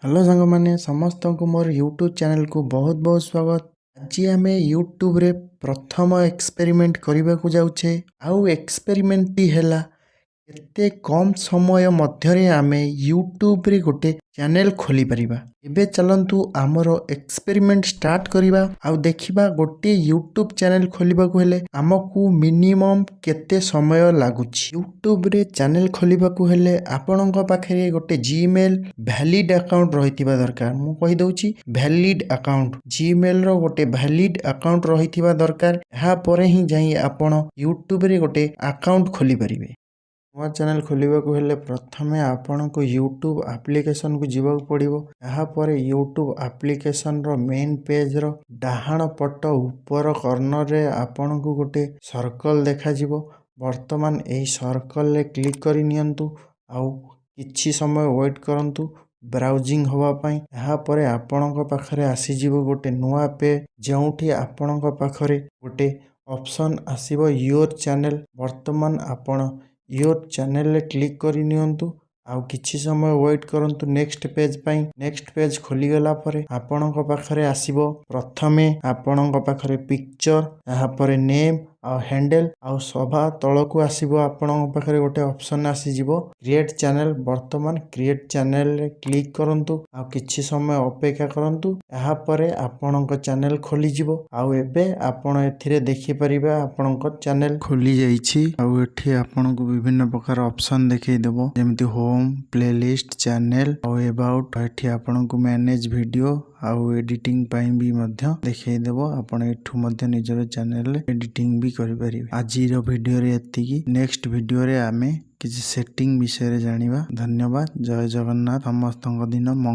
Hello ସାଙ୍ଗମାନେ, ସମସ୍ତଙ୍କୁ ମୋର ୟୁଟ୍ୟୁବ୍ ଚ୍ୟାନେଲକୁ ବହୁତ ବହୁତ ସ୍ୱାଗତ। ଆଜି ଆମେ ୟୁଟ୍ୟୁବରେ ପ୍ରଥମ ଏକ୍ସପେରିମେଣ୍ଟ କରିବାକୁ ଯାଉଛେ। ଆଉ ଏକ୍ସପେରିମେଣ୍ଟଟି ହେଲା, କେତେ କମ୍ ସମୟ ମଧ୍ୟରେ ଆମେ ୟୁଟ୍ୟୁବରେ ଗୋଟେ ଚ୍ୟାନେଲ ଖୋଲିପାରିବା। ଏବେ ଚାଲନ୍ତୁ, ଆମର ଏକ୍ସପେରିମେଣ୍ଟ ଷ୍ଟାର୍ଟ କରିବା ଆଉ ଦେଖିବା, ଗୋଟିଏ ୟୁଟ୍ୟୁବ୍ ଚ୍ୟାନେଲ ଖୋଲିବାକୁ ହେଲେ ଆମକୁ ମିନିମମ୍ କେତେ ସମୟ ଲାଗୁଛି। ୟୁଟ୍ୟୁବରେ ଚ୍ୟାନେଲ ଖୋଲିବାକୁ ହେଲେ ଆପଣଙ୍କ ପାଖରେ ଗୋଟେ ଜିମେଲ୍ ଭ୍ୟାଲିଡ୍ ଆକାଉଣ୍ଟ ରହିଥିବା ଦରକାର। ମୁଁ କହିଦେଉଛି, ଭ୍ୟାଲିଡ୍ ଆକାଉଣ୍ଟ, ଜିମେଲ୍ର ଗୋଟେ ଭ୍ୟାଲିଡ୍ ଆକାଉଣ୍ଟ ରହିଥିବା ଦରକାର। ଏହାପରେ ହିଁ ଯାଇ ଆପଣ ୟୁଟ୍ୟୁବରେ ଗୋଟେ ଆକାଉଣ୍ଟ ଖୋଲିପାରିବେ। ନୂଆ ଚ୍ୟାନେଲ ଖୋଲିବାକୁ ହେଲେ ପ୍ରଥମେ ଆପଣଙ୍କୁ ୟୁଟ୍ୟୁବ୍ ଆପ୍ଲିକେସନକୁ ଯିବାକୁ ପଡ଼ିବ। ଏହାପରେ ୟୁଟ୍ୟୁବ୍ ଆପ୍ଲିକେସନର ମେନ୍ ପେଜ୍ର ଡାହାଣ ପଟ ଉପର କର୍ଣ୍ଣରରେ ଆପଣଙ୍କୁ ଗୋଟେ ସର୍କଲ୍ ଦେଖାଯିବ। ବର୍ତ୍ତମାନ ଏହି ସର୍କଲରେ କ୍ଲିକ୍ କରି ନିଅନ୍ତୁ ଆଉ କିଛି ସମୟ ୱେଟ୍ କରନ୍ତୁ ବ୍ରାଉଜିଂ ହେବା ପାଇଁ। ଏହାପରେ ଆପଣଙ୍କ ପାଖରେ ଆସିଯିବ ଗୋଟେ ନୂଆ ପେଜ୍, ଯେଉଁଠି ଆପଣଙ୍କ ପାଖରେ ଗୋଟେ ଅପସନ୍ ଆସିବ your channel. ବର୍ତ୍ତମାନ ଆପଣ your ଚ୍ୟାନେଲରେ କ୍ଲିକ୍ କରି ନିଅନ୍ତୁ ଆଉ କିଛି ସମୟ ୱେଟ୍ କରନ୍ତୁ ନେକ୍ସଟ ପେଜ୍ ପାଇଁ। ନେକ୍ସଟ ପେଜ୍ ଖୋଲିଗଲା ପରେ ଆପଣଙ୍କ ପାଖରେ ଆସିବ ପ୍ରଥମେ ଆପଣଙ୍କ ପାଖରେ ପିକ୍ଚର, ଏହାପରେ ନେମ୍ ଆଉ ହ୍ୟାଣ୍ଡେଲ୍, ଆଉ ସଭା ତଳକୁ ଆସିବ ଆପଣଙ୍କ ପାଖରେ ଗୋଟେ ଅପସନ୍ ଆସିଯିବ କ୍ରିଏଟ୍ ଚ୍ୟାନେଲ। ବର୍ତ୍ତମାନ କ୍ରିଏଟ୍ ଚ୍ୟାନେଲରେ କ୍ଲିକ୍ କରନ୍ତୁ ଆଉ କିଛି ସମୟ ଅପେକ୍ଷା କରନ୍ତୁ। ଏହାପରେ ଆପଣଙ୍କ ଚ୍ୟାନେଲ ଖୋଲିଯିବ। ଆଉ ଏବେ ଆପଣ ଏଥିରେ ଦେଖିପାରିବେ, ଆପଣଙ୍କ ଚ୍ୟାନେଲ ଖୋଲି ଯାଇଛି। ଆଉ ଏଠି ଆପଣଙ୍କୁ ବିଭିନ୍ନ ପ୍ରକାର ଅପସନ୍ ଦେଖେଇଦେବ, ଯେମିତି ହୋମ୍, ପ୍ଲେଲିଷ୍ଟ, ଚ୍ୟାନେଲ ଆଉ ଏବାଉଟ୍। ଏଠି ଆପଣଙ୍କୁ ମ୍ୟାନେଜ ଭିଡ଼ିଓ ଆଉ ଏଡିଟିଂ ପାଇଁ ବି ମଧ୍ୟ ଦେଖେଇଦେବ। ଆପଣ ଏଠୁ ମଧ୍ୟ ନିଜର ଚ୍ୟାନେଲରେ ଏଡିଟିଂ ବି କରିପାରିବେ। ଆଜିର ଭିଡ଼ିଓରେ ଏତିକି। ନେକ୍ସଟ ଭିଡ଼ିଓରେ ଆମେ କିଛି ସେଟିଂ ବିଷୟରେ ଜାଣିବା। ଧନ୍ୟବାଦ। ଜୟ ଜଗନ୍ନାଥ। ସମସ୍ତଙ୍କ ଦିନ ମଙ୍ଗଳ